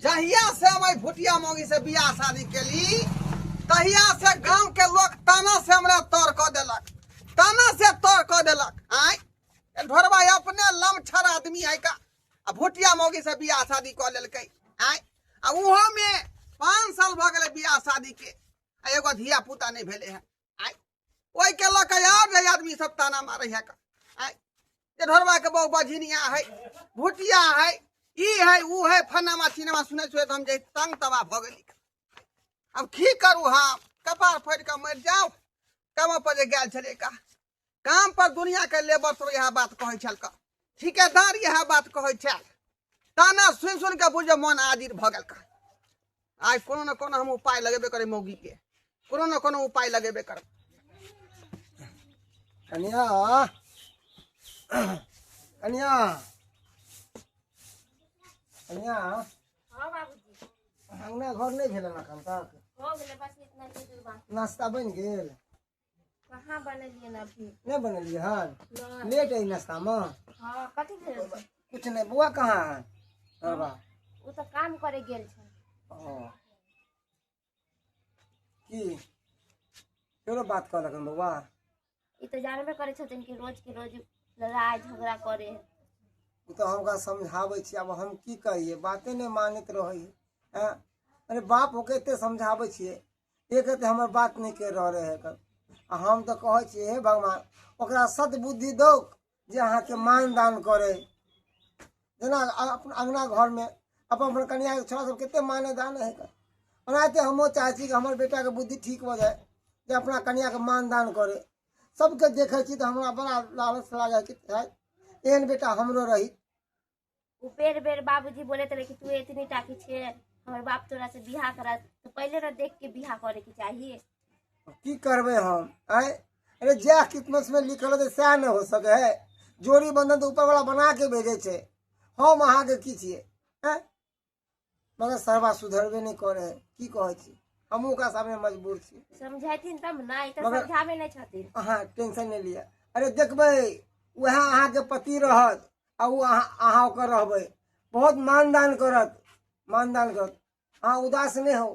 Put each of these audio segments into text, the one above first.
जहिया से हम एहि भुटिया मौगी से बियाह शादी केली तहिया से गांव के लोग ताना से हमरा तर कऽ देलक, ताना से तर कऽ देलक। आय ढोरबा अपने लमछर आदमी है का, आ भुटिया मौगी से बियाह शादी कऽ लेलकै। आय आ उहो में 5 साल भऽ गेलै बियाह शादी के, आ एगो धिया पुता नहि भेलै हन। आय ओहि के लऽ कऽ आर जे आदमी सब ताना मारै है का। आय जे ढोरबा के बहु बझिनिया है, भुटिया है, ई है ऊ है, फनामा चिनामा सुनै सुनै हम जे तंग तबाह भऽ गेली। अब की करू, हम कपार फोड़ि कऽ मरि जाउ। काम पर जे गेल छलियै का, काम पर दुनिया के लेबर सब इएह बात कहै छल का, ठिकेदार इएह बात कहै छल। ताना सुनि सुनि कऽ बुझियौ मन आजिर भऽ गेल का। आइ कोनो ने कोनो हम उपाय लगेबे करै मौगी के, कोनो ने कोनो उपाय लगेबे करब। कनिया, कनिया, कनिया। हाँ बाबूजी। अंगना घर नहीं भेल एखन तक? हो गेलै, बस इतना ही दूर बाकी। नाश्ता बनि गेल? कहाँ बनेलियै न अभी? नहीं बनेलियै हन? नहि। लेट है नाश्ता में? हाँ, कथी भेल? कुछ नहीं। बौआ कहाँ है? बाबा ओ तऽ काम करे गेल छै। ओ की केकरो बात कहलक हन बौआ? ई तऽ जानबे करै छथिन कि रोज के रोज लड़ाई झगड़ा करे है। ओ तऽ हम ओकरा समझाबै छी, आब हम की कहियै, बाते नहि मानैत रहै है। अरे बाप होके एते समझाबै छियै, एक एते हमर बात नहि करि रहल है। आ हम तऽ कहै छियै हे भगवान ओकरा सद्बुद्धि दौक जे अहाँके मान दान करै। जेना अपन अङ्गना घरमे अपन अपन कनिआँके छोरा सब कते माने दान है। ओनाहिते हमहूँ चाहै छी कि हमर बेटाके बुद्धि ठीक भऽ जाय जे अपना कनिआँके मान दान करै। सबके देखै छी तऽ हमरा बड़ा लालच लागै कि एहन बेटा हमरो रही। ओ बेर बेर बाबूजी बोलैत रहे कि तू एतनी टा के छे, हमर बाप तोरा से बियाह करा, तो पहले ना देख के बियाह करे के चाहिए। की करबै हम? आँय, अरे जएह किस्मत में लिखल होतै सएह ने हो सकै है। जोड़ी बंधन तऽ ऊपर वाला बना के भेजै छै, हम अहाँके की छियै? आँय, मगर सरबा सुधरबे नहि करै है। की कहै छी, हमहूँ ओकरा सामने मजबूर छी। समझैथिन तब ना, ई तऽ मगर समझाबै नहि छथिन। अहाँ टेंशन नहि लिअ। अरे देखबै उएह अहाँके पति रहत आ ओ अहाँ ओकर रहबै, बहुत मानदान करत, मानदान करत। अहाँ उदास नहि हो,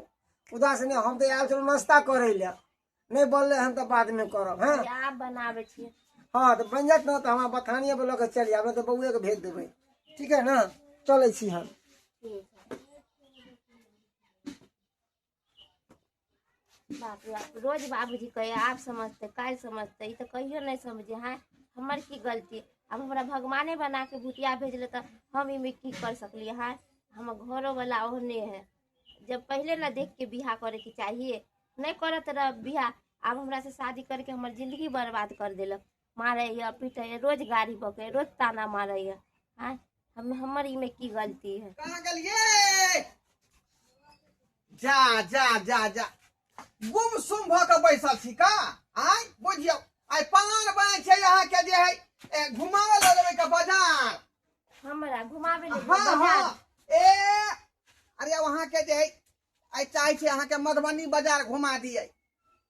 उदास नहि। हम तऽ आयल छलहुँ नाश्ता करै लए, नहि बनलै हन तऽ बादमे करब। हँ आब बनाबै छियै। हँ तऽ बनि जायत ने तऽ हमरा बथानिए पर लऽ कऽ चलि आयब, नहि तऽ बौएके भेज देबै। ठीक है ने, चलै छी हम। ठीक है। बाप रे बाप, रोज बाबूजी कहे आब समझतै काल्हि समझतै, ई तऽ कहियो नहि समझे। हाँ हमर की गलती? आब हमरा भगवाने बना के भुतिया भेजले तऽ हम एहिमे की कर सकलियै? हाँ हमर घरोवला ओहने है। जब पहले ना देख के बियाह करे के चाहिए, नहीं करत रह बियाह। आब हमरा से शादी करके हमर जिंदगी बर्बाद कर देलक। मारैया पीटैया, रोज गाड़ी बकै, रोज ताना मारैया। हाँ हमर एहिमे की गलती है? कहाँ गेलियै? जा जा जा जा, गुम सुम भऽ कऽ बैसल छी का? आय बुझियौ आइ पान बनै छै अहाँके जे है घुमाबै लऽ जेबै का बाजार? हमरा घुमाबै लए हाँ, बाजार? हाँ। ए अरे अहाँके जे है आइ चाहै छै अहाँके मधुबनी बाजार घुमा दियै।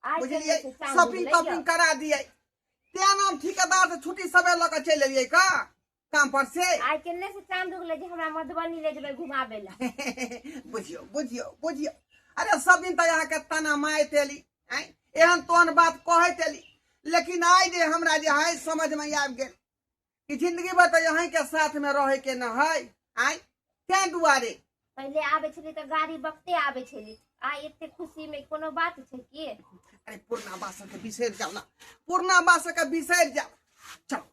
आइ बुझलियै, चलै छै चाँद शॉपिंग बुझलियै? तॉपिंग करा दियै। तें नाम ठिकेदार से छुट्टी सबे लऽ कऽ चलि एलियै का काम पर से। आइ केने से चाँद उगले जे हमरा मधुबनी ले जेबै घुमाबै लए? बुझियौ बुझियौ बुझियौ, अरे सब दिन तऽ अहाँके ताना मारैत एली, आँय एहन तोहन बात कहैत एली, लेकिन आइ जे हमरा जे है समझ में आबि गेल कि जिंदगी भर तऽ अहीं के साथ में रहे के न है। आँय तें दुआरे पहिले आबै छली तऽ गाड़ी बकते आबै छली, आइ एते खुशी में कोनो बात छै की? अरे पुरना बात सबके बिसरि जाउ ना, पुरना बात सबके बिसरि जाउ। चलू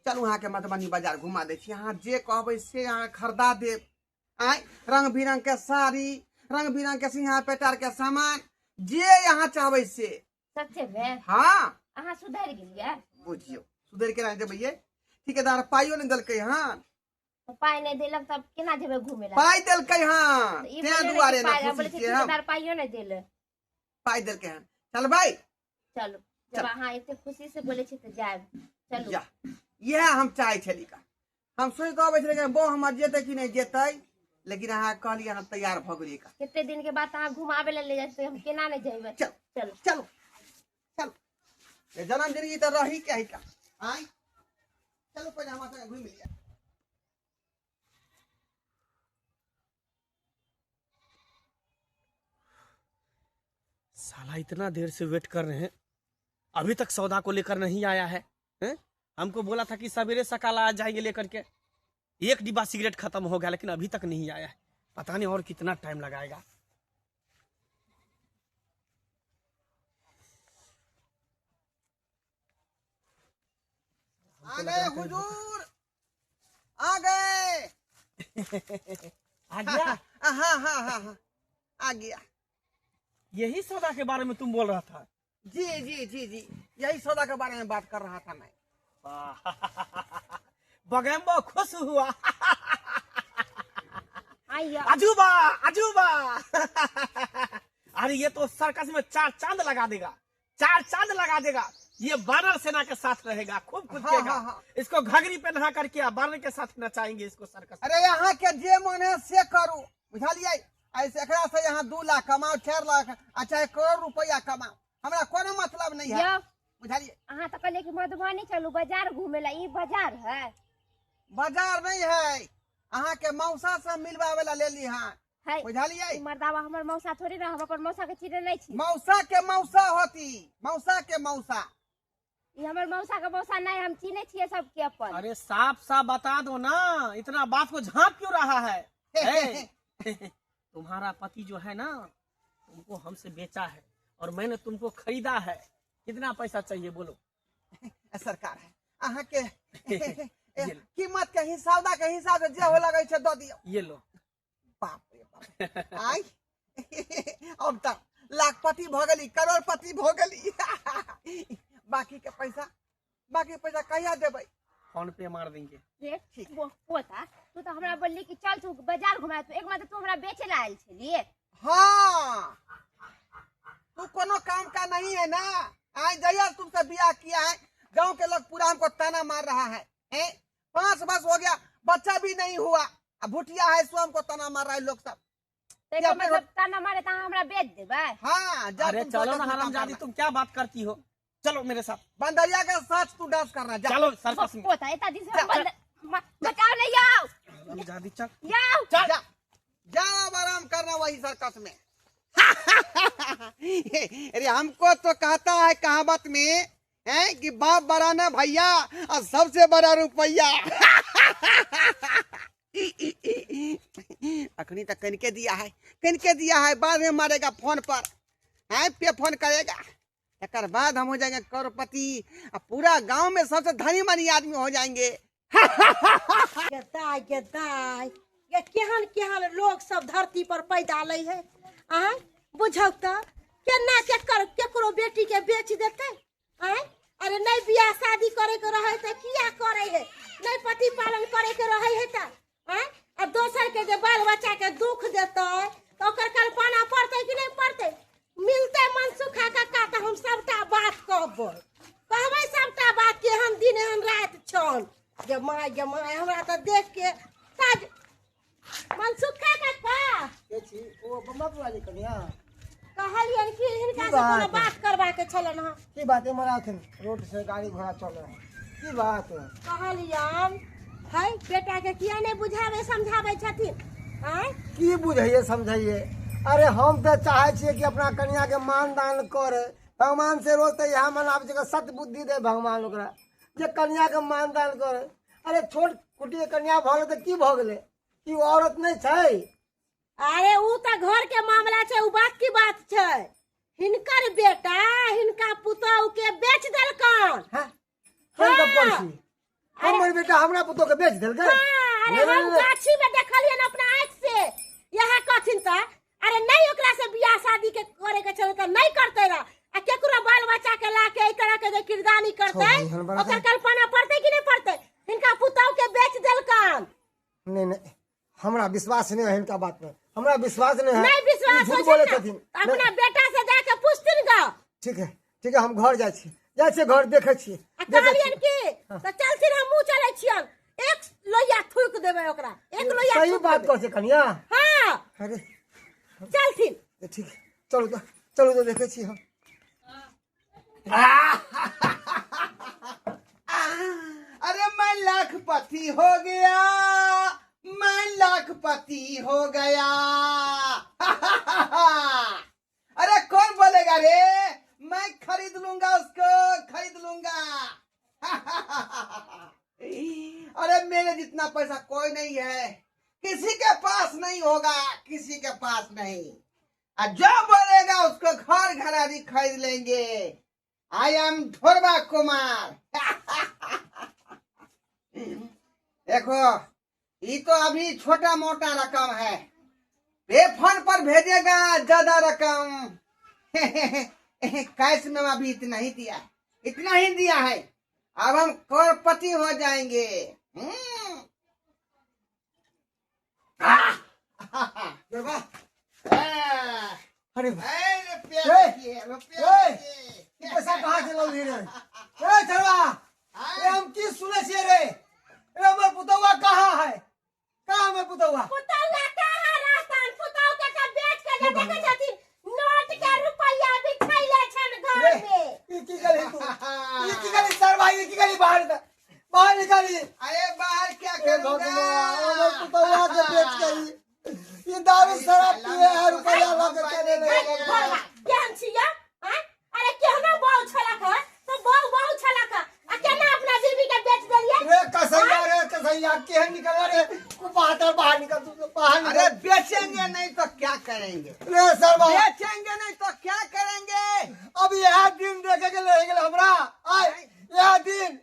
चलू अहाँके मधुबनी बाजार घुमा दै छी, अहाँ जे कहबै से अहाँ खरीदा देब। आँय रंग बिरंग के साड़ी, रंग बिरंग के सिंघार पेटार के सामान, जे अहाँ चाहबै से। सच्चे में? हाँ। अहाँ सुधरि गेलियै? बुझियौ सुधरि केना जेबै ये, ठिकेदार पाइयो नहि देलकै हन। तऽ पाइ नहि देलक तब केना जेबै घुमे लए? पाइ देलकै हन, तऽ ई तें बोलले ने दुआरे कि ने पाइ, खुशी बोले छै छियै हम। ठिकेदार पाइयो नहि देले। पाइ देलकै हन, चलबै? चलू, जब चल। अहाँ एते खुशी से बोले छी तऽ जायब, चलू। जा, इएह हम चाहै छली का। हम सोचि कऽ अबै छलियै कि बौह हमर जेतै कि नहि जेतै, लेकिन अहाँ कहलियै अहाँ तैयार भऽ गेलियै का। कते दिन के बाद अहाँ घुमाबे लए ले जाइ छी, हम केना नहि जेबै? चल। चलू। चलू चलू, ये जन्म जिंदगी तऽ रही के है का। आँय चलू पहिले हमरा संगे घुमि लिअ। साला इतना देर से वेट कर रहे हैं, अभी तक सौदा को लेकर नहीं आया है, हैं? हमको बोला था कि सवेरे सकाल आ जाएंगे लेकर के। एक डिब्बा सिगरेट खत्म हो गया लेकिन अभी तक नहीं आया है, पता नहीं और कितना टाइम लगाएगा। आ गए हुजूर, आ गए। आ गया? हाँ हाँ हाँ हाँ आ गया। यही सौदा के बारे में तुम बोल रहा था? जी जी जी जी, यही सौदा के बारे में बात कर रहा था मैं। बगेम्बो खुश हुआ। आइया। अजूबा अजूबा। अरे ये तो सर्कस में चार चांद लगा देगा, चार चांद लगा देगा। ये बानर सेना के साथ रहेगा, खूब कूदेगा। हाँ, हाँ। इसको घघरी पे नहा करके बानर के साथ नचाएंगे इसको सर्कस। अरे यहाँ के जे मन है से करू, बुझलिए? ऐसे एकरा से यहाँ 2 लाख कमाओ, 4 लाख, अच्छा 1 करोड़ रुपया कमाओ, हमरा कोनो मतलब नहीं है, बुझलिए? अहाँ तो कहलिए कि मधुबनी चलू बाजार घूमे ला, ई बाजार है? बाजार नहीं है, अहाँ के मौसा से मिलवावे ला लेली हाँ, बुझलिए? मर्दावा हमर मौसा थोड़ी ना, हम अपन मौसा के चिन्हे नहीं छी। मौसा के मौसा होती, मौसा के मौसा। ई हमर मौसा के मौसा नहीं, हम चिन्हे छिए सबके अपन। अरे साफ साफ बता दो ना, इतना बात को झाँप क्यों रहा है? तुम्हारा पति जो है ना, तुमको हमसे बेचा है और मैंने तुमको खरीदा है। कितना पैसा चाहिए बोलो? सरकार है अहाँ के कीमत के हिसाब के हिसाब से जे हो लगे छै दऽ दियौ। ये लो। बाप रे बाप, आई अब तक लाखपति भ गेली, करोड़पति भ गेली। बाकी के पैसा, बाकी पैसा कहिया देबै? फोन पे मार देंगे। रे पोता, तू तो हमरा बोलली कि चल तू बाजार घुमा, तू एक मात्र तू हमरा बेचे ला आयल छलिए। हाँ, तू कोनो काम का नहीं है ना। आज जहिया तुमसे बियाह किया है, गांव के लोग पूरा हमको ताना मार रहा है। 5 वर्ष हो गया, बच्चा भी नहीं हुआ, अब भुटिया है सो हमको ताना मार रहा है लोग सब। मतलब ताना मारे ता हमरा बेच देबै? हाँ, अरे चलो ना हरामजादी, तुम क्या बात करती हो, चलो मेरे साथ। बंदरिया के साथ तू डांस करना, जा। चलो सर्कस में। पोता इतना दिन से बचाओ नहीं आओ। हरामजादी चल। जाओ। जा जाओ, आराम करना वही सर्कस में। अरे हमको तो कहता है कहावत में है कि बाप बड़ा ना भैया और सबसे बड़ा रुपया। अखनी तक कनके दिया है, कनके दिया है, बाद में मारेगा फोन पर, है पे फोन करेगा, एक बाद हम हो जाएंगे करोड़पति और पूरा गांव में सबसे धनी मनी आदमी हो जाएंगे। गदाय गदाय, ये केहन केहन लोग सब धरती पर पैदा लै है। आय बुझौ त केना के कर केकरो बेटी के बेच देते। आय अरे नहीं बियाह शादी करे के रहे त किया करे है, नहीं पति पालन करे के रहे है त आय आ दोसर के जे बाल बच्चा के दुख देते त ओकर कल्पना पड़ते कि नहीं पड़ते? मिलते मनसुखा काका त हम सबटा बात कहबै, कहबै सबटा बात के हम दिन एहन राति छल। गे my गे my, हमरा त देख के ताज मनसुखा काका के छी ओ बम्बा वाली कन्या कहलियन कि हिनका से कोनो बात करबा के छलन। हां की बात है? मराथिन रोड से गाड़ी घोड़ा चले है, की बात है? कहलियन है बेटा के किया नहीं बुझावे समझावे छथिन। आय की बुझाइए समझाइए? अरे हम तो चाहे छियै कि अपना कन्या के मान दान करे, भगवान से रोज तो इएह मनाबै छियै सत बुद्धि दे भगवान ओकरा जे कन्या के मान दान करे। अरे छोट कुटी कन्या भऽ गेलै तऽ की भऽ गेलै, की औरत नहीं छै? अरे उ तऽ घर के मामला छै, उ बात की बात छै। हिनकर बेटा हिनका पुतोहु के बेच देलकन। हां, हमर बेटा हमरा पुतोहु के बेच देलकै? अरे हम गाछी में देखलियन अपना आँख से। यह कहथिन त अरे नहीं ओकरा से बियाह शादी के करे के छलै त नहीं करते रह, आ केकरो बाल बच्चा के ला के एहि तरह के जे किरदानी करते ओकर कल्पना पड़ते कि नहीं पड़ते? हिनका पुतोहु के बेच देलकन। नहीं नहीं, हमरा विश्वास नहीं है हिनका बात पर, हमरा विश्वास नहीं है। नहीं विश्वास झूठ बोले छथिन। अपना बेटा से जाके पूछथिन गा। ठीक है ठीक है, हम घर जाइ छी, जाइ छी घर देखै छी। कहलियन कि त चलथिन, हमहूँ चलै छियन, एक लोहिया थूक देबै ओकरा, एक लोहिया। सही बात कहै छै कन्या। हां अरे चलथिन। ठीक चलू तो, चलू तो देखै छी हम। अरे मैं लाखपति हो गया, मैं लाखपति हो गया। अरे कौन बोलेगा खरीदेगा रे? मैं खरीद लूंगा उसको, खरीद लूंगा। अरे मेरे जितना पैसा कोई नहीं है, किसी के पास नहीं होगा, किसी के पास नहीं। और जो बोलेगा उसको घर घरारी खरीद लेंगे। I am Dhorba Kumar. देखो ये तो अभी छोटा मोटा रकम है, पे फोन पर भेजेगा ज्यादा रकम। कैश में अभी इतना ही दिया, इतना ही दिया है। अब हम करोड़पति हो जाएंगे। अरे रुपया पैसा कहाँ से लौली रे? ए चरवा, ए हम की सुने छियै रे? ए हमर पुतौआ कहाँ है? कहाँ हमर पुतौआ? पुतौआ कहाँ रहतन? पुतौ के त बेच के जे देखै छथिन नोट के रुपैया बिछैले छन घर में। ई की गली तू? ई की गली सरवा? ई की गली? बाहर बाहर निकाली। अरे बाहर क्या करूंगा? हमर पुतौआ के बेच के ई दारू शराब पिए है, रुपैया लऽ के चले गए। केहन छियै? अरे केहनो बहु छलक ह तो बहु बहु छलक आ केना अपना बीबी के बेच देलियै? रे कसैया, रे कसैया केहन निकल रे? बाहर बाहर निकल तू, बाहर निकल। अरे बेचेंगे नहीं तो क्या करेंगे रे सरवा? बेचेंगे नहीं तो क्या करेंगे? अब यह दिन देखे के रह गेल हमरा। आय यह दिन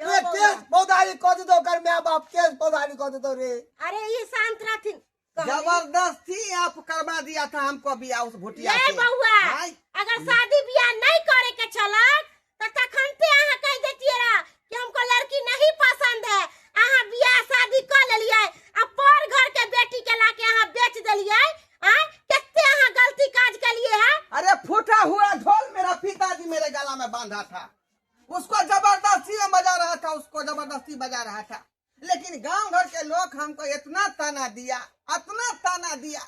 रे केस फौजदारी कऽ देतौ ओकर my बाप, केस फौजदारी कऽ देतौ रे। अरे ई शांत रहथिन। जबरदस्ती आप करवा दिया था हमको बियाह उस भुटिया से। बउआ अगर शादी बियाह नहीं करे के छलक त तखनते अहाँ कह देतियै रह कि हमको लड़की नहीं पसंद है। अहाँ बियाह शादी कर लेलियै आ पर घर के बेटी के लाके अहाँ बेच देलियै। आ कते अहाँ गलती काज केलियै है। अरे फूटा हुआ ढोल मेरा पिताजी मेरे गला में बांधा था, उसको जबरदस्ती में बजा रहा था, उसको जबरदस्ती बजा रहा था। लेकिन गांव घर के लोग हमको इतना ताना दिया, इतना ताना दिया,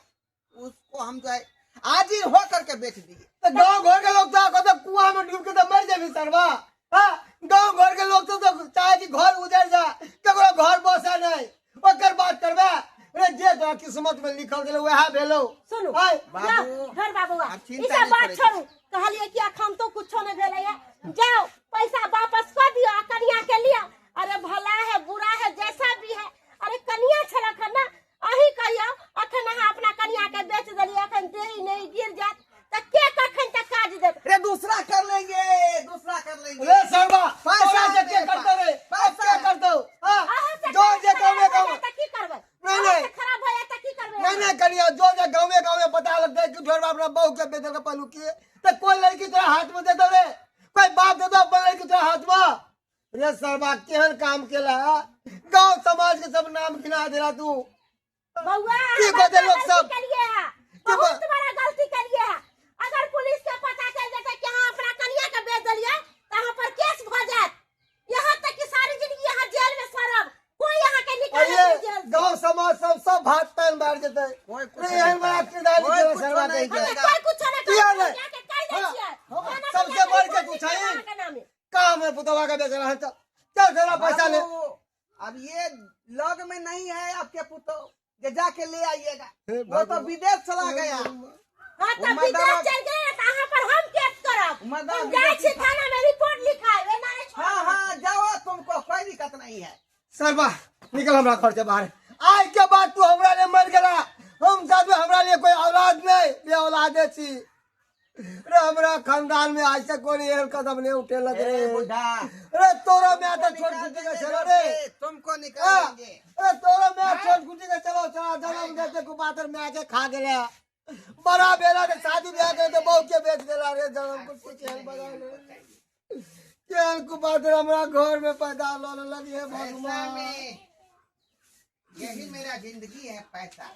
उसको हम जो है आजी हो करके बेच दिए। तो गांव घर के लोग तो कुआं में डूब के तो मर जाबी सरवा। हाँ गांव घर के लोग तो चाहे कि घर उजड़ जा, ककरो घर बसे नहीं, ओकर बात करबे। अरे जे तोरा किस्मत में लिखल गेलो वएह भेलो। सुनू बाबू, धर बाबूआ ई सब बात छोड़ू। कहलिए कि अखन तो कुछो नहीं भेलै है, जाओ पैसा वापस कर दियो आ कनिया के लिया। अरे भला है बुरा है जैसा भी है, अरे कनिया छलक ना अही कहियो अखन अहाँ अपना कनिया के बेच देलियै, अखन देही नहीं गिर जात त के कखन तक काज देत? अरे दूसरा कर लेंगे, दूसरा कर लेंगे। रे सरवा पैसा से के करतो रे? पैसा के करतो? हां जो जे गांव गांव त की करबै? नहीं नहीं खराब हो जात त की करबै? नहीं नहीं कनिया जो जे गांव गांव पता लगतै कि ढोरबा अपना बहू के बेच के पहलू के त कोई लड़की तोरा हाथ में दे दो रे? कोई बाप दे दो अपन लड़की तोरा हाथ में? रे सरवा केहन काम केला, गांव समाज के सब नाम गिना देला तू। बउआ की कहते लोग सब? बहुत बड़ा गलती करिए है। अगर पुलिस के पता चल जाता कि अहाँ अपना कनिया के बेच देलियै त अहाँ पर केस भ जायत। यहाँ तक कि सारी जिंदगी यहाँ जेल में सड़ब, कोई यहाँ के निकाल नहीं जेल से। गांव समाज सब सब भात पैन मार जेतै। कोई कुछ रे एहन बड़ा किरदार निकले सरवा के। कोई कुछ नहीं करे। सबसे बढ़ के तू छही काम है पुतवा के बेचला है। चल चल तेरा पैसा ले। अब ये लॉग में नहीं है आपके पुतो, ये जाके ले आइएगा। वो तो विदेश चला गया। हाँ तो विदेश चल गए त अहाँ पर हम केस करब। हम जाइ छी थाना में रिपोर्ट लिखाएब। एना नहीं छोड़ब। हाँ हाँ जाओ, तुमको कोई दिक्कत नहीं है। सरवा निकल हमरा घर से बाहर। आज के बाद तू हमरा लिए मर गेला, हम साथ में हमरा लिए कोई औलाद नहीं, बे औलादे छी रे। हमरा खानदान में आज तक कोई एहन कदम नहीं उठे लग रे। अरे तोरा में तो छोट गुटी के चलो रे, तुमको निकालेंगे। अरे तोरा में छोट गुटी के चलो चला जन्म देते को बातर में आके खा गेला। बड़ा बेला के शादी ब्याह के तो बहू के बेच देला रे। जन्म कुछ केहन बना ले केहन को बातर हमरा घर में पैदा लगे। भगवान यही मेरा जिंदगी है पैसा।